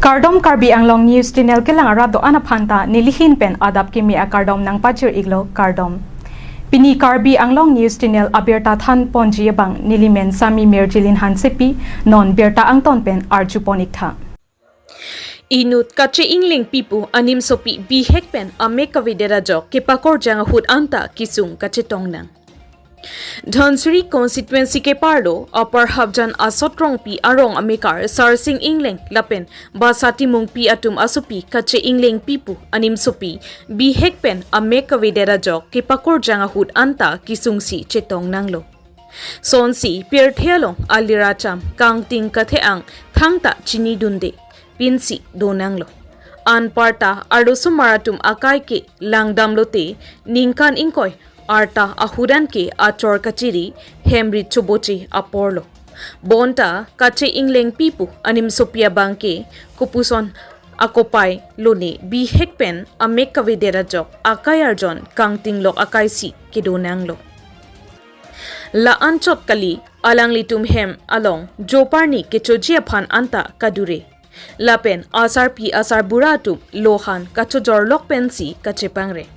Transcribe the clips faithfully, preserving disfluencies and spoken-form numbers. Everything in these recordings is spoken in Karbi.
Kardom, Karbi Anglong News Channel kelang arat do-an aphanta nelihin pen adap kimi akardom nangpajir-iklo, kardom. Pini Karbi Anglong News Channel abirta thanponji abang nelimen Sami Mirjilin Hansepi, non birta angton pen arjupon-iktha. Inut kache-inglengpi pu animsopi bihek pen amek kavedet ajok kepakorjang ahut anta kesung kachetong nang. Dhansiri constituency keparlo Upper Hapjan Asot Rongpi arong amekar Sarsing Engleng lapen Basa Timungpi atum asopi kache-inglengpi pu animsopi bihek pen amek kavedet ajok kepakorjang ahut anta kesungsi chetong nanglo. Sonsi pirthe along aliracham kangting kathe-ang thangta chinidunde pinsi donanglo. Anparta arlosomar atum akai ke langdamlote ningkan ingkoi arta ahudan ke achor kachiri hemrit choboche aporlo. Bonta kache-inglengpi pu animsopi abang ke kopuson akopai lone bihek pen amek kavedet ajok akai arjon kangtinglok akaisi kedonanglo. La-anchot kali, alanglitum hem along joparni kechoji aphan anta kadure. Lapen asarpi asarbura atum lohan kachojorlok pensi kachepangre.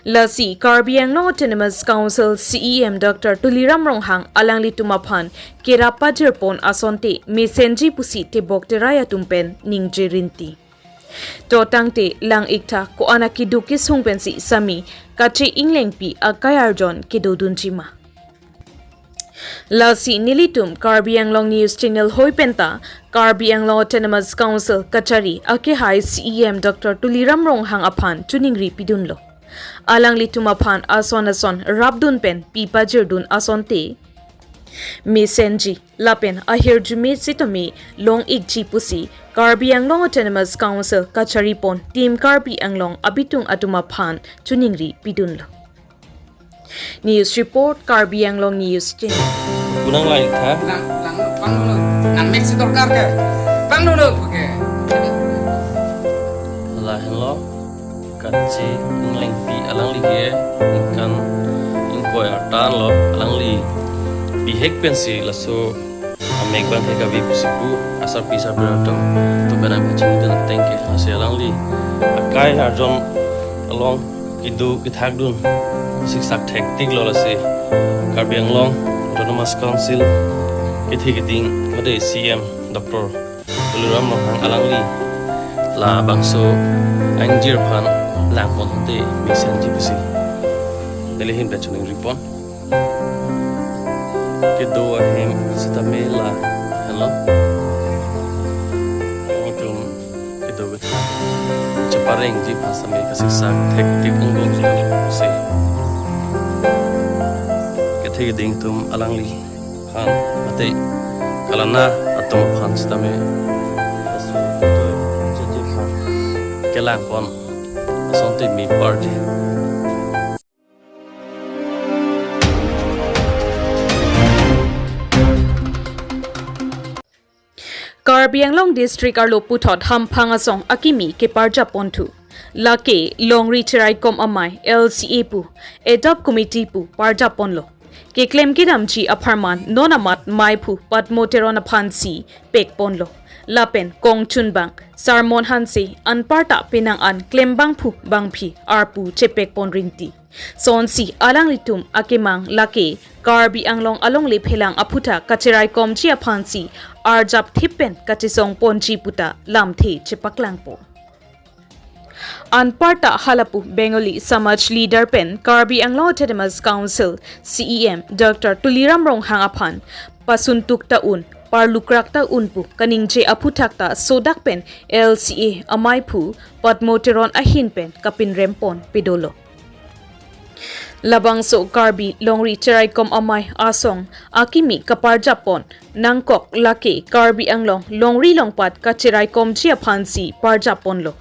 Lasi Karbi Anglong Autonomous Council C E M Doctor Tuliram Ronghang alanglitum aphan kerap pajirpon asonte mesenji pusi tebok terai atum pen ningje rinti. To tangte lang-iktha ko-an akeduk kesung pensi sami kache-inglengpi akai arjon kedodunji ma. Lasi nelitum Karbi Anglong News Channel hoi penta Karbi Anglong Autonomous Council kachari akehai C E M Doctor Tuliram Ronghang aphan choningri pidunlo. Alanglitum aphan ason ason rapdun pen pi pajirdun asonte mesenji lapen ahirjume sitame long-ikji pusi Karbi Anglong Autonomous Council kacharipon Team Karbi Anglong abitung atum aphan choningri pidunlo. News report, Karbi Anglong News Channel. Kunang lai tha. Lang, lang, panglo. Nang mek si dorkar ke. Panglo lo ke. Lahenlo. Kache-inglengpi alangli ke ningkan ingkoi arta anlo, alangli bihek pensi laso amek abang ke kave pusi pu asarpi asarbura atum tubenang kachinidun ateng ke, lasi alangli akai arjon along kedo kethakdun siksak thektiklo, lasi Karbi Anglong Autonomous Council kethe keding mate C E M Doctor Tuliram Ronghang alangli labangso angjir aphan langpon te mesenji pusi nelihin pen choningripon. Kedo ahem sitame lahenlo. Atum kedo kethak cheparengji aphan sitame kasiksak thektik angbong si. Kethe keding atum alangli aphan mate kalana atum aphan sitame kelangpon asonte meparji. Karbi Anglong District arlo puthot hamphang asong akimi keparjapon thu. Lake Longri Cheraikom Amei L C A pu, Ad hoc Committee pu parjapon lo. Keklem kedamji apharman non amat meiphu Padmo Teron aphansi pekpon lo. Lapen kongchunbang Sarmon Hanse anparta penang an klembangphu bangphi arpu chepekpon rinti. Sonsi alanglitum akemang lake Karbi Anglong alongle phelang aphuthak kacheraikomji aphansi arjap thip pen kachesongponji puta lamthe chepaklangpo. Anparta halapu Bengali Samaj leader pen Karbi Anglong Autonomous Council C E M Doctor Tuliram Ronghang aphan pasuntuk ta un, parlukrak ta un pu kaningje aphuthak ta sodak pen L C A ameiphu Padmo Teron ahin pen kapinrempon pedolo. Labangso Karbi Longri Cheraikom Amei asong akimi kaparjapon nangkok lake Karbi Anglong longri longpat kacheraikomji aphansi parjapon lo.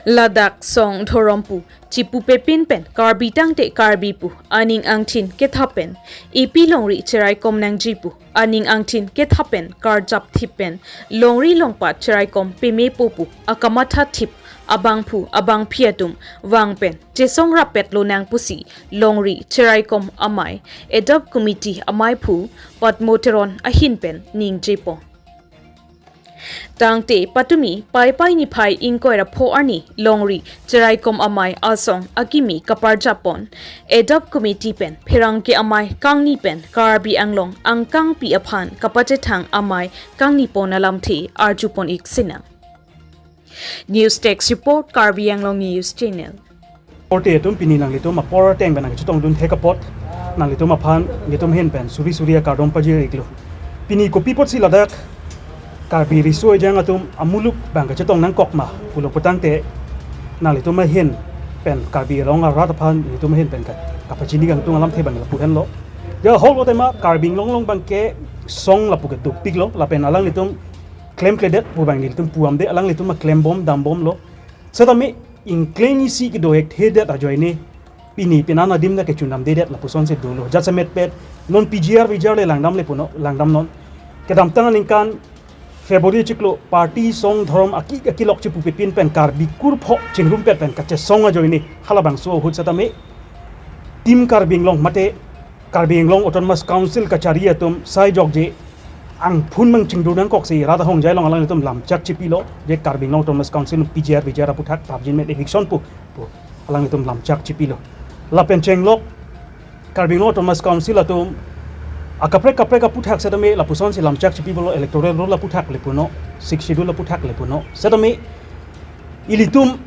Ladak song dhorom pu chipupepin pen Karbi tangte Karbi pu aning angthin kethap pen epi longri cheraikom nangji pu aning angthin kethap pen karjap thip pen longri longpat cheraikom pemepo pu akamatha thip abangphu abangphi atum vang pen chesong rappet lonang pusi Longri Cheraikom Amei Ad hoc Committee ameiphu Padmo Teron ahin pen ningjepo. Tangte patumi Paipai niphai ingkoi ra pho arni longri Cheraikom Amei asong akimi kaparjap pon. Adhoc committee pen pherangke amei kangni pen Karbi Anglong angkangpi aphan kapachethang amei kangni pon alamthe arju pon ik sinang. News Desk Report, Karbi Anglong News Channel. Korte atum, pini nanglitum apor ateng pen nangchetongdun thek apot nanglitum aphan nelitum ahin pen suri suri akardom pajir iklo. Pini kopi apotsi ladak Karbi riso ejang atum amuluk abang kachetong nangkok ma pulo putangte, nanglitum ahin pen Karbi Anglong arat aphan nelitum ahin pen ka-, kapachini kangtung alamthe abang lapu henlo. Ya, hol tema Karbi Anglong along abangke song lapu ke dopiklo, lapen alanglitum klemkledet pu abang nelitum pu-amde, alanglitum aklembom dambomlo. Setame ingkleng isi kedo-ik thedet ajoine pini penan adim ta kechundamdedet lapusonsi dolo. Jasemet pet non P G R V G R le langdamle puno, langdamnon. Kedamtang aningkan February chiklo party song dhorom aki akilok chipupe pin pen Karbi kurpho chingrumpet pen kachesong ajoine halabangso ahut setame Team Karbi Anglong mate Karbi Anglong Autonomous Council kachari atum sai jokje angphun mang chingdun nangkoksi rat ahongjai along alanglitum lamchak chipilo, je Karbi Anglong Autonomous Council P G R V G R aphuthak prapjin met eviction pu, pu alanglitum lamchak chipilo. Lapen chenglok Karbi Anglong Autonomous Council atum akaprek kaprek aphuthak setame lapusonsi lamchak chipilo, electoral roll aphuthak le puno, Sixth Schedule aphuthak le puno. Setame ilitum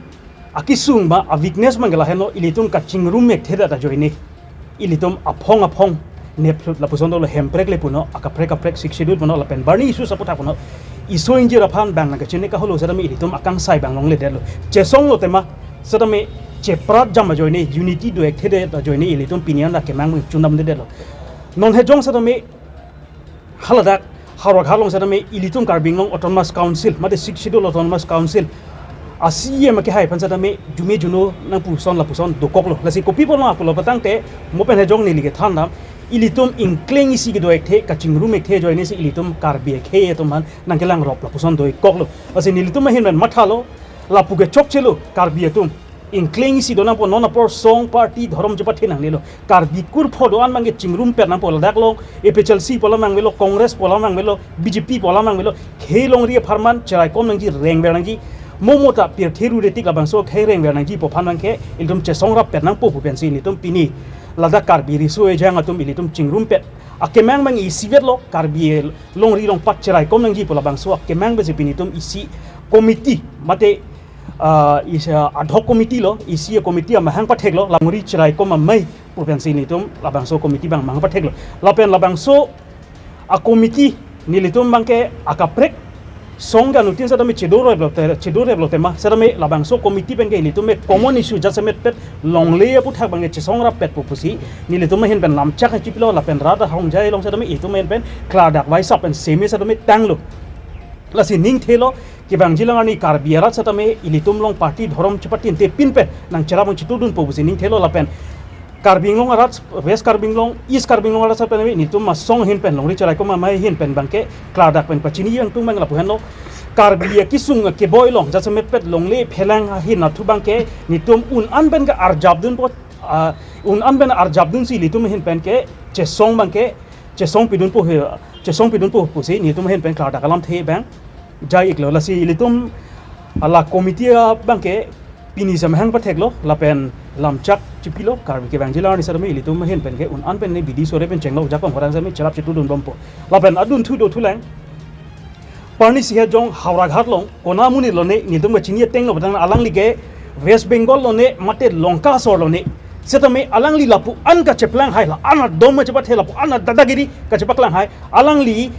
akesung ba a-weakness abangke lahenlo, ilitum kachingrum-ik thedet ajoine ilitum aphong aphong neplut lapuson dolo, Hemprek le puno, akaprek kaprek Sixth Schedule puno, lapen barni issues aphuthak puno, iso ingjir aphan abang nangkachini kaholo setame ilitum akangsai abang longledetlo. Chesonglo tema setame cheprat jam ajoine, unity do-ik thedet ajoine ilitum pini an akemang abang chundamdedetlo. Non hejong setame haladak Howraghat along setame ilitum Karbi Anglong Autonomous Council mate Sixth Schedule Autonomous Council a-C E M akehai aphan setame jume juno nangpuson lapuson dokoklo. Lasi kopi pulo ma pulo putangte mo pen hejong neli kethandam, ilitum ingkleng isi kedo-ikthe, kachingrum-ikthe ajoinesi ilitum Karbi akhei atum aphan nangkelangrop lapuson do-ikkoklo. Lasi nelitum ahin pen mathalo, lapu ke chokchelo Karbi atum. Ingkleng isi do nangpo, non apor song party dhorom chepathe nangnelo. Karbi kurpho do-an abangke chingrumpet nangpo, ladak along A P H L C pu alam abang avelo, Congress pu alam abang avelo, B J P pu alam abang avelo, khei longri apharman cheraikom nangji, rengver nangji, mo mo ta pirthe rure tik labangso khei rengver nangji pu aphan abangke ilitum chesong rappet nangpo pu pensi nelitum pini ladak Karbi riso ejang atum ilitum chingrumpet akemang abang isivetlo, Karbi longri longpat cheraikom nangji pu labangso akemang pensi pini ilitum isi committee mate ah, isi, ah, ad hoc committee lo, isi committee amahang patheklo, longri cheraikom amei pu pensi nelitum labangso committee abang mahang patheklo. Lapen labangso a-committee nelitum abangke akaprek song ke anuttin setame chedoreplo te, chedoreplo tema setame labangso committee abangke nelitum ke common issue jasemet pet longle aphuthak abangke chesong rappet pu pusi nelitum ahin pen lamchak chipilo, lapen rat ahongjai along setame ilitum ahin pen klardak vaisap pen seme setame tanglo. Lasi ningthelo, kevangjilang arni Karbi arat setame ilitum along party dhorom chepatinte pin pen nangcherap nangchetudunpo pusi ningthelo, lapen Karbi Anglong arat, West Karbi Anglong, East Karbi Anglong arat setame nelitum asong ahin pen, longri cheraikom amei ahin pen abangke klardak pen pachini kangtung abang lapu henlo. Karbi akesung keboi along jasemet pet longle phelang ahin athu abangke nelitum un-an pen ke arjapdunpo, ah, un-an pen arjapdunsi ilitum ahin pen ke chesong abangke chesong pidunpo he, chesong pidunpo pusi nelitum ahin pen klardak alamthe abang jai-iklo. Lasi ilitum la committee abangke pini samahang patheklo, lapen lamchak chipilo, Karbi kevangjilang arni setame ilitum ahin pen ke un-an pen ne bidi sore pen chenglok jakong horang setame cherap chetudunbompo. Lapen adunthu dothulang. Parni isi hejong Howraghat along kona amonit lone, nelitum kachini ateng lo putang alangli ke West Bengal lone mate Lanka asor lone. Setame alangli lapu-an kacheplang hai, la-an adom kachepathe, lapu-an dadagiri kachepaklang hai. Alangli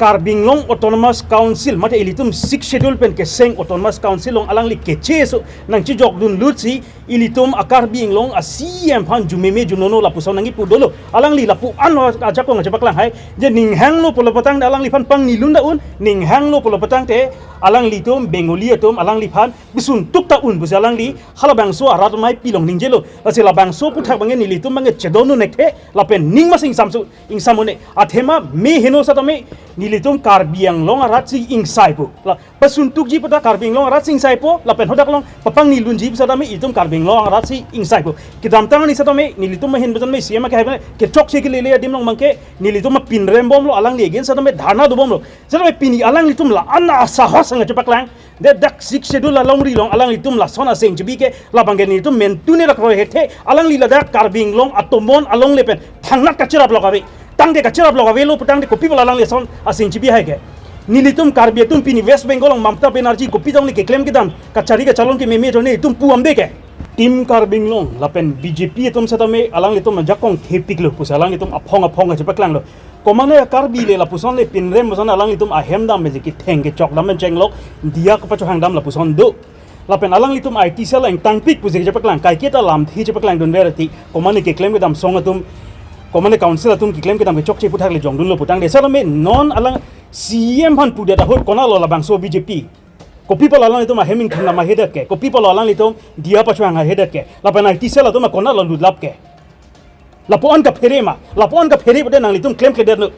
Karbi Anglong Autonomous Council mate ilitum Sixth Schedule pen keseng Autonomous Council along alangli kecheso nangchejokdunlutsi ilitum a-Karbi Anglong a-C E M aphan jumeme junono lapuson nangkipu dolo. Alangli lapu-an ajakong kachepaklang hai. Je ning hanglo pulo putangte alangliphan pangnilun da un, ning hanglo pulo putangte alanglitum Bengali atum alangliphan bisun tuk ta un pusi alangli halabangso arat amei pilong ningjelo. Lasi labangso aphuthak abangke nelitum abangke chedon un-ekthe, lapen ning masing samsu ingsam un-e. Athema me heno setame neli Ilitum Karbi Anglong arat si ingsai pu. La pasun tukji pu ta Karbi Anglong arat si ingsai pu. Lapen hadak along papangni lunji pu setame ilitum Karbi Anglong arat si ingsai pu. Kedamtang arni setame nelitum ahin pu setame C M akehai pen kechokche kelele adim along abangke nelitum apinrem bomlo, alangli against setame dharna do bomlo. Setame pini alanglitum la-an asahos nangkachepaklang. Dak Sixth Schedule alongri along alanglitum lason aseng chibi ke labangke nelitum mentune lakroi hethe, alangli ladak Karbi Anglong atomon alongle pen thangnat kacherap lok ave. Tangte kacherap lok avelo putangte kopi pu la alangli lason aseng chibi hai ke. Nelitum Karbi atum pini West Bengal along Mamata Banerjee kopi tong le keklem kedam kachari kachalon kememe ajoine itum pu amde ke. Team Karbi Anglong lapen B J P atum setame alanglitum ajakong thepiklo pusi alanglitum aphong aphong kachepaklanglo. Komane Karbi le lapuson le pinrem puson alanglitum ahem dam meji ketheng kechok dam pen chenglok diya kapachohang dam lapuson do. Lapen alanglitum I T cell engtangpik pusi kachepaklang, kaiketa lamthe chepaklangdun verti, komane keklem kedam song atum, komane council atum keklem kedam kechokche aputhak le jongdunlo putangte setame non alang C M aphan pudet ahut konatlo labangso B J P. Kopi pu la alanglitum ahem ingthum dam ahedet ke, kopi pu la alanglitum diya pachohang ahedet ke, lapen I T cell atum konatlo lutlap ke. Lapu-an kaphere ma, lapu-an kaphere pute nanglitum klemkledetlo.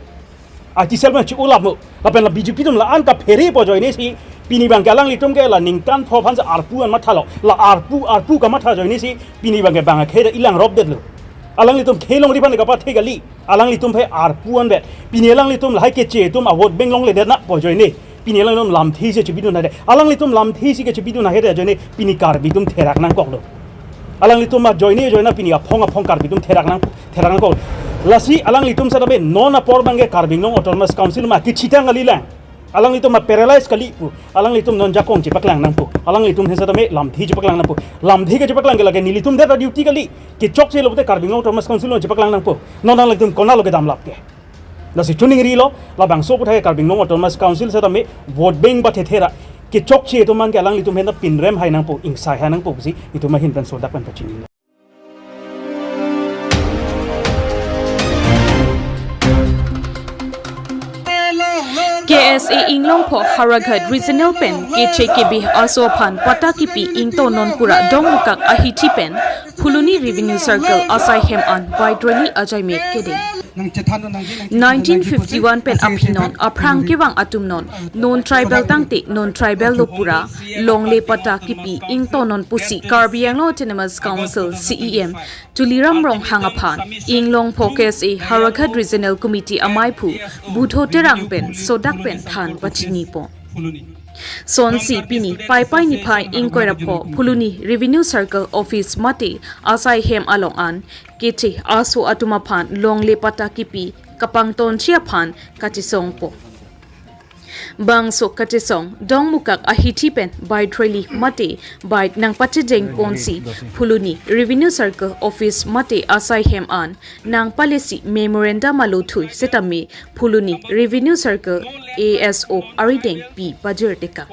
I T cell ma chu ulaplo. Lapen la B J P atum la-an kaphere pu ajoine si pini abangke alanglitum ke la ningkan pho aphan si arpu an mathalo. La arpu, arpu kamatha ajoine si pini abangke bang akhei ta ilang ropdetlo. Alanglitum khei longri aphan kapathe kali. Alanglitum aphan arpu anvet. Pini alanglitum lahai keche atum a-vote bank longledet na pu ajoine. Pini alanglitum lamthe si chebidun hade. Alanglitum lamthe si kechebidun hade ajoine pini Karbi atum therak nangkoklo. Alanglitum ajoine ajoine pini aphong aphong Karbi atum therak nang, therak nangkok. Lasi alanglitum setame non apor abangke Karbi Anglong Autonomous Council ma kechitang kalilang. Alanglitum ma paralyze kali pu. Alanglitum non jakong chepaklang nangpo. Alanglitum aphan setame lamthe chepaklang nangpo. Lamthe kechepaklang ke lake nelitum det a-duty kali. Kechokchelo pute Karbi Anglong Autonomous Council along chepaklang nangpo. Non alanglitum konatlo kedamlap ke. Lasi chuningrilo, labangso aputhak Karbi Anglong Autonomous Council setame vote bank bathe thera kechokche atum abangke alanglitum ahin ta pinrem hai nangpo, ingsai hai nangpo pusi itum ahin pen sodak pen pachini. K S A Inglongpho Howraghat Regional pen keche kebe aso aphan patta kipi ingtonon pura Dongmukak ahithi pen Phuloni Revenue Circle asai hem an bike rally ajaimek kedeng. Nineteen fifty-one pen aphi non aphrang kevang atum non non tribal tangte non tribal lo pura longle patta kipi ingtonon pusi Karbi Anglong Autonomous Council C E M Tuliram Ronghang aphan Inglongpho K S A Howraghat Regional Committee amaiphu Budho Terang pen sodak pen than pachinipo. Sonsi pini Paipai niphai ingkoi ra pho Phuloni Revenue Circle Office mate asai hem along an keche aso atum aphan longle patta kipi kapangtonji aphan kachesongpo. Bangso kachesong Dongmukak ahithi pen bike rally mate bike nangpachejeng ponsi Phuloni Revenue Circle Office mate asai hem an nangpalesi memorandum alo thui setame Phuloni Revenue Circle A S O arideng pi pajirtekang.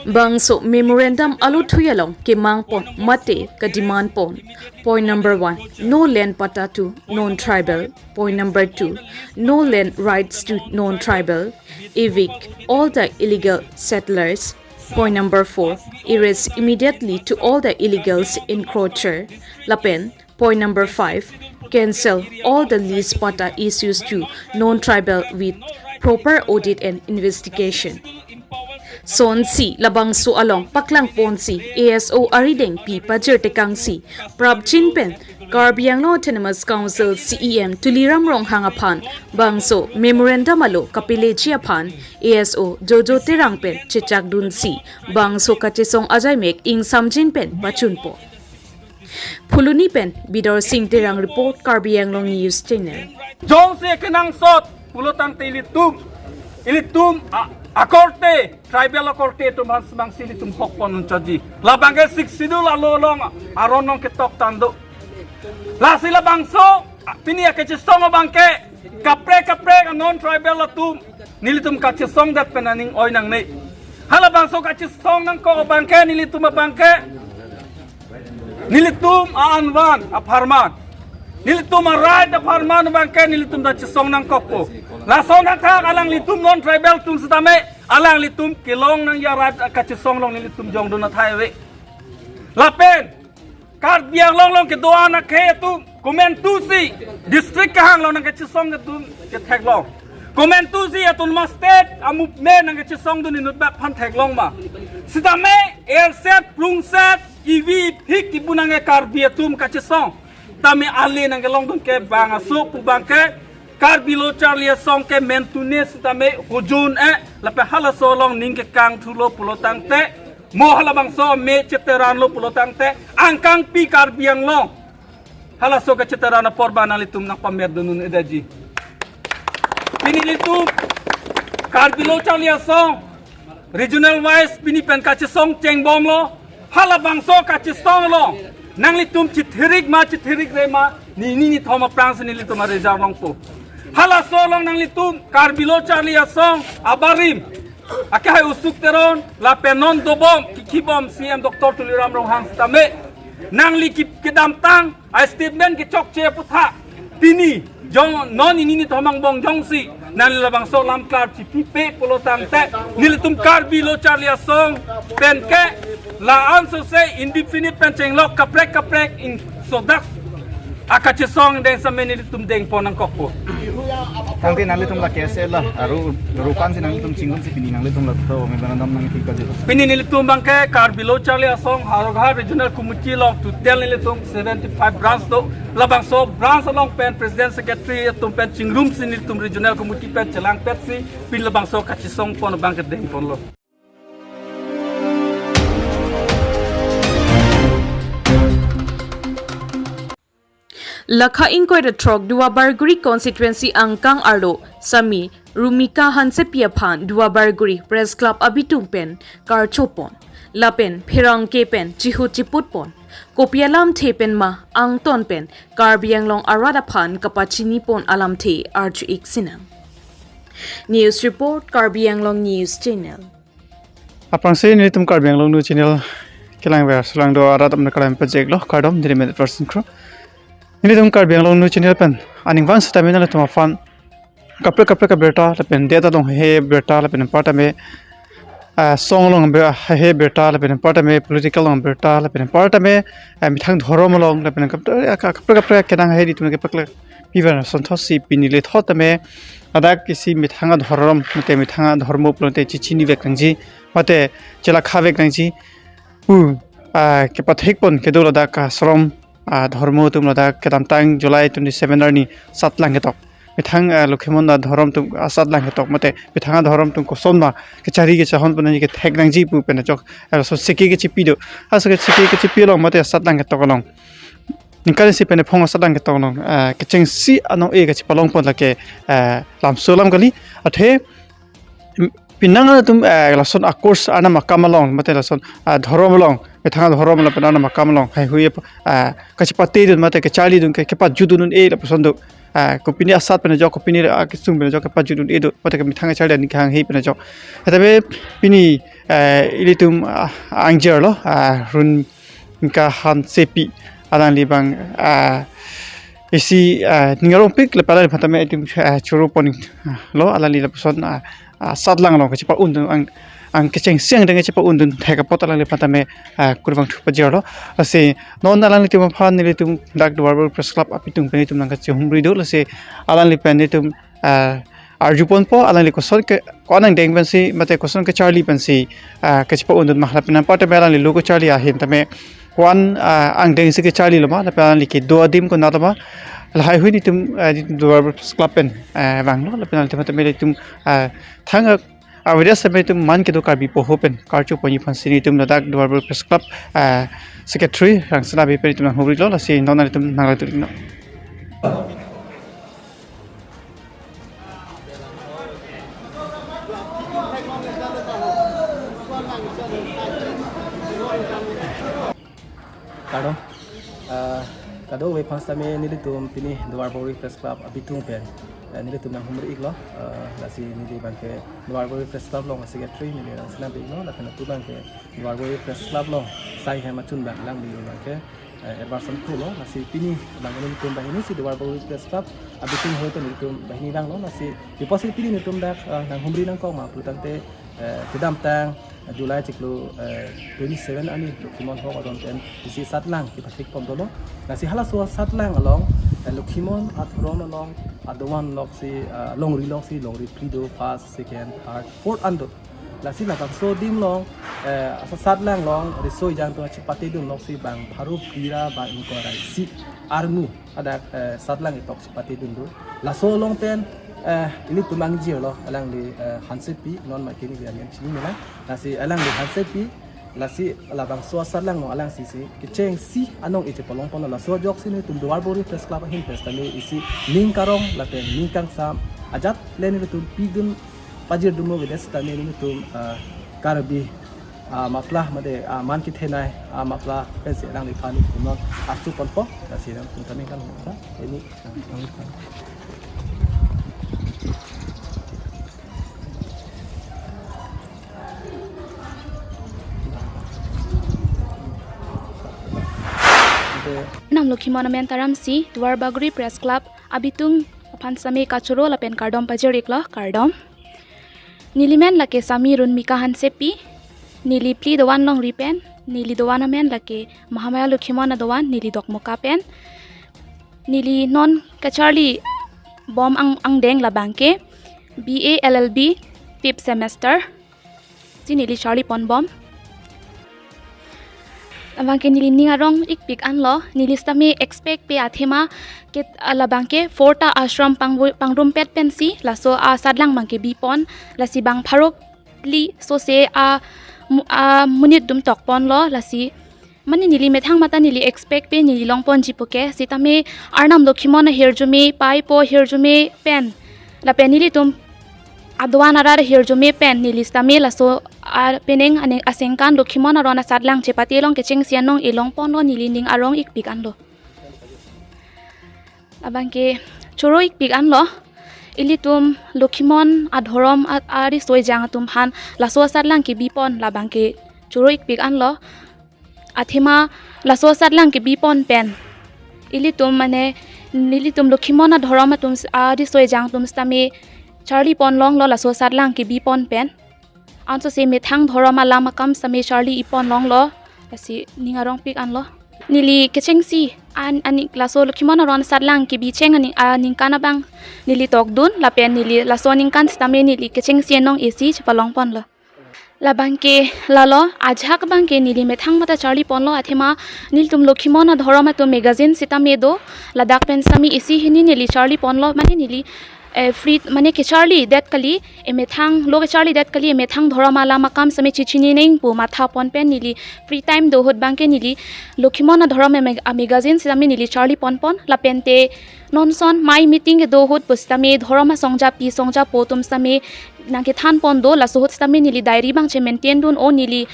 Bangso memorandum alo thui along kemang pon mate kademand pon. Point number one, no land patta to non-tribal. Point number two, no land rights to non-tribal. Evict all the illegal settlers. Point number four, arrest immediately to all the illegal encroacher. Lapen point number five, cancel all the lease patta issues to non-tribal with proper audit and investigation. Sonsi labangso along paklang ponsi A S O arideng pi pajirtekangsi prapjin pen Karbi Anglong Autonomous Council C E M Tuliram Ronghang aphan bangso memorandum alo kapeleji aphan A S O Jojo Terang pen chechakdunsi bangso kachesong ajaimek ingsamjin pen pachunpo. Phuloni pen Bidor Sing Terang report, Karbi Anglong News Channel. Jongsi kenangsot pulo tangte ilitum, ilitum a-, akorte, tribal akorte atum aphan semangsi ilitum hok pon unchaji. Labangke Sixth Schedule alo along aron along ketok tando. Lasi labangso pini akechesong abangke kaprek kaprek non-tribal atum nelitum kachesongdet pen aning oi nangne. Halabangso kachesong nangkok abangke nelitum abangke nelitum a-anvan apharman, nelitum a-right apharman abangke nelitum ta chesong nangkokpo. Lason athak alanglitum non-tribal atum setame alanglitum kelong nangji a-right kachesong along nelitum jongdun athai ave. Lapen Karbi Anglong along kedo-an akhei atum komantusi district kahang along nangkachesong atum ketheklong. Komantuji autonomous state a-movement nangkachesongdun inutbak aphan theklong ma? Sitame erset, prungset, ivi iphik kipu nangke Karbi atum kachesong. Tame ale nangkelongdun ke bang aso pu abangke Karbi Lo Charli Asong ke mentune sitame hojun-e lapen halaso along ning kekangthulo pulo tangte, mo halabangso me cheteranlo pulo tangte, angkangpi Karbi Anglong halaso kacheteran apor abang nanglitum nangpamerdun un-edetji. Pini nelitum Karbi Lo Charli Asong regional wise pini pen kachesong chengbomlo. Halabangso kachesong along nanglitum chitherik ma chitherikre ma, nini nithom aphrangsi nelitum a-result longpo. Halaso along nanglitum Karbi Lo Charli Asong abarim akehai Usuk Teron lapen non dobom kikhibom C M Doctor Tuliram Ronghang sitame nangli ki-, kedamtang a-statement kechokche aputhak pini jong non nini nithom angbong jongsi nangli labangso lam klar chipipe pulo tangte, nelitum Karbi Lo Charli Asong penke la-an sose indefinite pen chenglok kaprek kaprek ingsodak akachesong deng sitame nelitum dengpon nangkokpo. Tangte nanglitum la K S A la aru rupan si nanglitum chingun si pini nanglitum la to memorandum nangkikajilo. Pini nelitum abangke Karbi Lo Charli Asong Howraghat Regional Committee along total nelitum seventy-five branch do. Labangso branch along pen president secretary atum pen chingrumsi nelitum regional committee pen chelangpetsi pini labangso kachesongpon abangke dengponlo. Lakha ingkoi ra throk Duarbagori constituency angkang arlo Sami Rumika Hansepi aphan Duarbagori Press Club abitung pen karchopon lapen pherangke pen chihut chiputpon, kopi alamthe pen ma angton pen Karbi Anglong arat aphan kapachinipon alamthe arju-ik sinang. News report, Karbi Anglong News Channel. Aphrangsi nelitum Karbi Anglong News Channel kelangver sulangdo arat aphan kalam pajeklo, kardom, neli Medit Person Kro. Nelitum Karbi Anglong News Channel pen aning vang sitame nanglitum aphan kaprek kaprek abirta lapen det along he birta lapen apartame, ah, song along be-, he birta lapen apartame political along birta lapen apartame, ah, methang dhorom along lapen kap-, ah, ka-, kaprek kaprek kenang he di tum ke paklak pivan sonthotsi pini lethot tame ladak isi methang adhorom mate methang adhormo pulote chechinivek nangji mate chelakhavek nangji pu, ah, kepathekpon kedo ladak asrom, ah, dhormo atum ladak kedamtang July twenty-seven arni satlang ketok. Methang, ah, Lokhimon adhorom atum, ah, satlang ketok mate methang adhorom atum kosonma kechari kechahon pu nangji kethek nangji pu pen ajok, ah, laso seke kechipi do. Laso ke seke kechipi along mate satlang ketok along ningkan isi pen phongo satlang ketok along, ah, kechengsi anong-e kachepalongpon lake, ah, lamso alam kali. Athe, mm, penang atum, ah, lason a-course arnam akam along mate lason, ah, dhorom along, methang dhorom along pen arnam akam along haihui, ah, kachepatedun mate kacharlidun ke kepajutdun un-e lapuson do. Ah, kopine asat pen ajok, kopine, ah, kesung pen ajok kepajutdun-e do mate ke methang kacharli aning kehang he pen ajok. Tame pini, ah, ilitum, ah, angjer lo, ah, Rumika Hansepi alangli abang, ah, isi, ah, ning arongpik lapen alangli aphan tame itum, ah, choro pon, ah, lo alangli lapuson, ah, ah, satlang along kachepa-undun ang, ang kechengsi angdeng kachepa-undun thek apot alangli aphan tame, ah, kurvangthu pajirlo. Lasi non alanglitum aphan nelitum dak Duarbagori Press Club abitung pen itum nangkachehumri do. Lasi alangli pen itum, ah, arjuponpo alangli koson ke, ko-an angdeng pensi mate koson kacharli pensi, ah, kachepa-undun ma lapen apartame alangli lo kacharli ahin tame ko-an, ah, angdengsi kacharlilo ma lapen alangli kedo adim konatlo ma, lahaihui nelitum, ah, nelitum Duarbagori Press Club pen, ah, vanglo lapen alangli aphan tame itum, ah, thang, ah, awareness tame itum man kedo Karbi poho pen karchoponji aphansi nelitum ladak Duarbagori Press Club, ah, secretary Rangsina Bey pen itum nanghumrilo. Lasi non nelitum nanglangdun-iknon. Kardom. Ah, kadokave aphan sitame nelitum pini Duarbagori Press Club abitung pen, ah, nelitum nanghumri-iklo. Ah, lasi neli abangke Duarbagori Press Club along secretary neli Rangsina Bey lo, lapen lapu abangke Duarbagori Press Club along sai hem achun abang lang neli abangke, eh, Edwardson Kro lo. Lasi pini abang nelitum banghini si Duarbagori Press Club abitung hoi pen nelitum banghini vanglo. Lasi pi apotsi pini nelitum dak, eh, nanghumri nangkok ma pulo tangte, eh, kedamtang, eh, July chiklo, eh, twenty-seven arni Lokhimon Howraghat adon pen isi satlang kepathekpon dolo. Lasi halaso satlang along, Lokhimon adhorom along adovan loksi, ah, longri loksi, longri phli do, first, second, third, fourth an do. Lasi labangso adim along, eh, asa satlang along riso ejang atum chepatedun loksi bang pharo phli ra bang ingkoi ra isi armu adak, eh, satlang itok chepatedun do. Laso along pen, eh, ilitum angjir lo, alangli, eh, Hansepi, non makin ini biar yang sini mana. Lasi alangli Hansepi, lasi labangso asatlang along alangsi si kechengsi anong-e chepalongponlo. Laso ajoksi nelitum Duarbagori Press Club ahin pen setame isi ning karong lapen ning kangsam ajat le nelitum pidun pajirdunlo, vedet setame nelitum, ah, Karbi, ah, mapla made, ah, man kethenei, ah, mapla pensi alangliphan nelitum non arjuponpo, lasi nangtum kami kan ini, ah, nangtum. Arnam Lokhimon amen taramsi Duarbagori Press Club abitung aphan setame kachoro lapen kardom pajir-iklo, kardom. Neli men lake Sami Runmika Hansepi, neli phli dovan longri pen, neli dovan amen lake Mahamaya Lokhimon adovan, neli Dokmoka pen. Neli non kacharlibom ang, angdeng labangke B A L L B fifth semester si neli charliponbom. Labangke neli ning arong-ikpik anlo, neli setame expect-pe athema ke, ah, labangke four ta ashram pangvu-, pangrumpet pensi laso asatlang abangke bipon, lasi bang pharo phli sose a mu-, amonit atum tokponlo, lasi mane neli methang mate neli expect-pe neli longponji puke, setame Arnam Lokhimon ahirjume, paipo ahirjume pen lapen nelitum adovan arat ahirjume pen neli setame laso apenang ane asengkan Lokhimon aron asatlang chepate along kechengsi anong-e longponlo, neli ning arong-ikpik anlo. Labangke choro-ikpik anlo. Ilitum Lokhimon adhorom a-, ariso ejang atum aphan laso asatlang kebipon labangke choro-ikpik anlo. Athema laso asatlang kebipon pen ilitum mane nelitum Lokhimon adhorom atum s-, ariso ejang atum setame charlipon longlo laso asatlang kebipon pen. Ansose methang dhorom alam akam setame charli-ipon longlo, lasi ning arong-pik anlo. Neli kechengsi an, ani laso Lokhimon aron asatlang kebicheng ani, aningkan abang neli tokdun lapen neli laso aningkan setame neli kechengsi anong-e si chepalongponlo. Labangke lalo, ajahak abangke neli methang mate charliponlo, athema nelitum Lokhimon adhorom atum magazine setame do, ladak pen setame isi hini neli charliponlo, mane neli, eh, free, mane kecharlidet kali, emethang lo kecharlidet kali, emethang dhorom alam akam setame chechini nangji pu mathapon pen neli free time do ahut abangke neli Lokhimon adhorom a mag-, a magazine setame neli charliponpon, lapente non ason mai meeting kedo ahut pusitame dhorom asongjapi songjapo atum setame nangkethanpon do, laso ahut setame neli diary abang che-maintain dun, o neli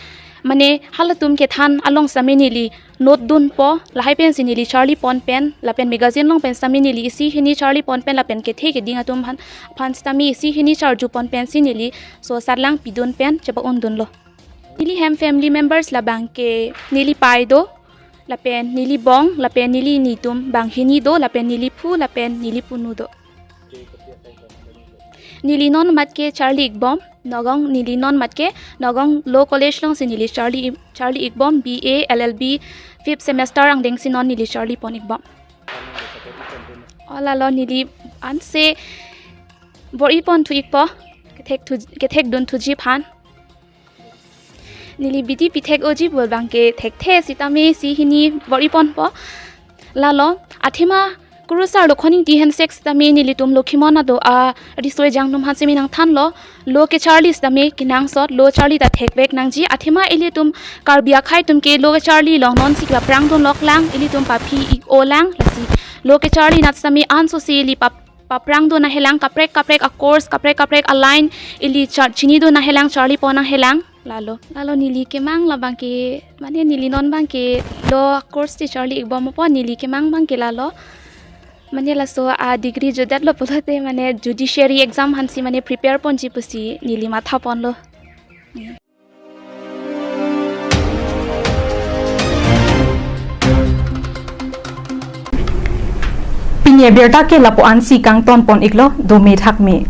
mane halatum kethan along setame neli note dunpo, lahai pensi neli charlipon pen, lapen magazine along pen setame neli isi hini charlipon pen, lapen kethe keding atum aphan, aphan setame isi hini charjupon pensi neli laso asatlang pidun pen chepa-undunlo. Neli hem family members labangke neli pai do, lapen neli bong, lapen neli nitum bang hini do, lapen neli phu, lapen neli punu do. Neli non matke charli-ikbom, Nagaon, neli non matke Nagaon Law College alongsi neli charli, charli-ikbom, B A L L B fifth semester angdengsi non neli charlipon-ikbom. O lalo neli anse bor-iponthu-ikpo, kethek thu, kethekdunthuji aphan. Neli bidi pithek-oji pu abangke thekthe setame isi hini bor-iponpo. Lalo, athema kurusar Lokhon Ingti hensek setame nelitum Lokhimon ado ariso ejang atum aphan setame nangthanlo, lo kecharli setame kenangsot, lo charli ta thekvek nangji, athema ilitum Karbi akhei atumke lo kecharli along nonsi kepaphrang dunloklang, ilitum paphi-ik-olang, lasi lo kecharli anat setame ansose ili pap-, paphrang dun ahelang, kaprek kaprek a-course, kaprek kaprek a-line ili char-, chinidun ahelang, charlipon ahelang. Lalo, lalo neli kemang labangke, mane neli non abangke lo course ti charli-ikbompo, neli kemang abangke lalo. Mane laso a-degree jodetlo pulote mane judiciary exam aphansi mane prepare ponji pusi neli mathaponlo. Pini abirta ke lapu-ansi kangtonpon-iklo, dome thakme.